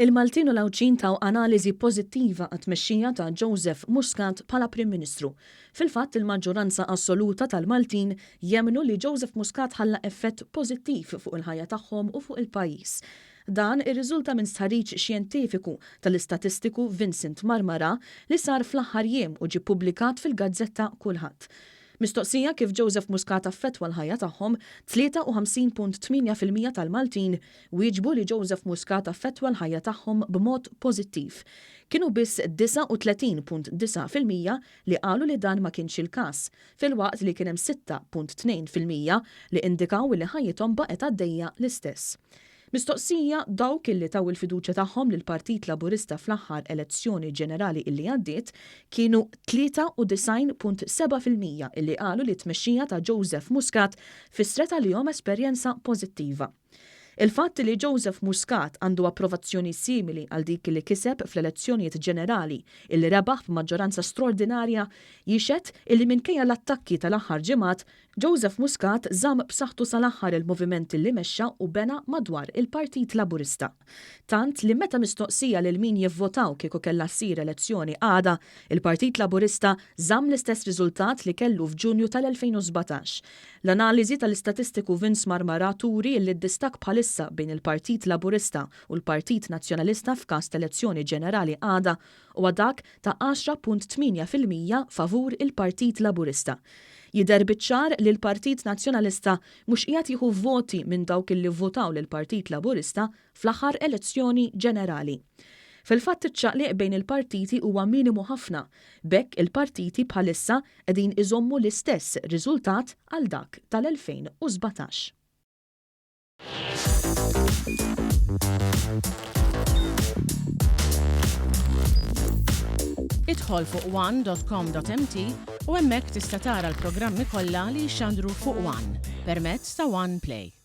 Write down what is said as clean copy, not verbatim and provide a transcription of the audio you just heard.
Il-Maltin u l-Għawdxin taw analiżi pożittiva għat-tmexxija ta' Joseph Muscat bħala Prim Ministru. Fil-fatt il-maġġoranza assoluta tal-Maltin jemmnu li Joseph Muscat ħalla effett pożittiv fuq il-ħajja tagħhom u fuq il-pajjiż. Dan irriżulta minn stħarriġ xjentifiku tal-istatistiku Vincent Marmara li sar fl-aħħar jiem u ġie ppubblikat fil-gazzetta Kullħadd. Mistoqsija kif Joseph Muscat affettwa l-ħajja tagħhom, 53.8% tal-Maltin wieġbu li Joseph Muscat affettwa l-ħajja tagħhom b'mod pożittiv. Kienu biss 39.9% li qalu li dan ma kienx il-każ, filwaqt li kien hemm 6.2% li indikaw li ħajjithom baqgħet għaddejja l-istess. Mistoqsija dawk illi taw il-fiduċja tagħhom lill-Partit Laburista fl-aħħar elezzjoni ġenerali illi għaddiet, kienu 93.7% illi qalu li t-tmexxija ta' Joseph Muscat fissret għalihom esperjenza pożittiva. Il-fatt li Joseph Muscat għandu approvazzjoni simili għal dik li kiseb fl-elezzjonijiet ġenerali illi rebaħ b'maġġoranza straordinarja jixhed illi minkejja l-attakki tal-aħħar ġimgħat Joseph Muscat żamm b'saħħtu sal-aħħar il-moviment li mexxa u bena madwar il-Partit Laburista. Tant li meta mistoqsija lil min jivvotaw kieku kellha ssir elezzjoni għada, il-Partit Laburista żamm l-istess riżultat li kellu f'Ġunju tal-2017. L-analiżi tal-istatistiku Vince Marmara turi li d-distakk bħalissa bejn il-Partit Laburista u l-Partit Nazzjonalista f'każ t'elezzjoni ġenerali għada huwa dak ta' 10.8% favur il-Partit Laburista. Jidher biċ-ċar li l-Partit Nazzjonalista mhux qiegħed jieħu voti minn dawk illi vvotaw lill-Partit Laburista fl-aħħar elezzjoni ġenerali. Fil-fatt iċ-ċaqliq bejn il-partiti huwa minimu ħafna, b'hekk il-partiti bħalissa qegħdin iżommu l-istess riżultat għal dak tal-2017. Idħol fuq one.com.mt u hemmhekk tista' tara l-programmi kollha li jixxandru fuq One permezz ta' One Play.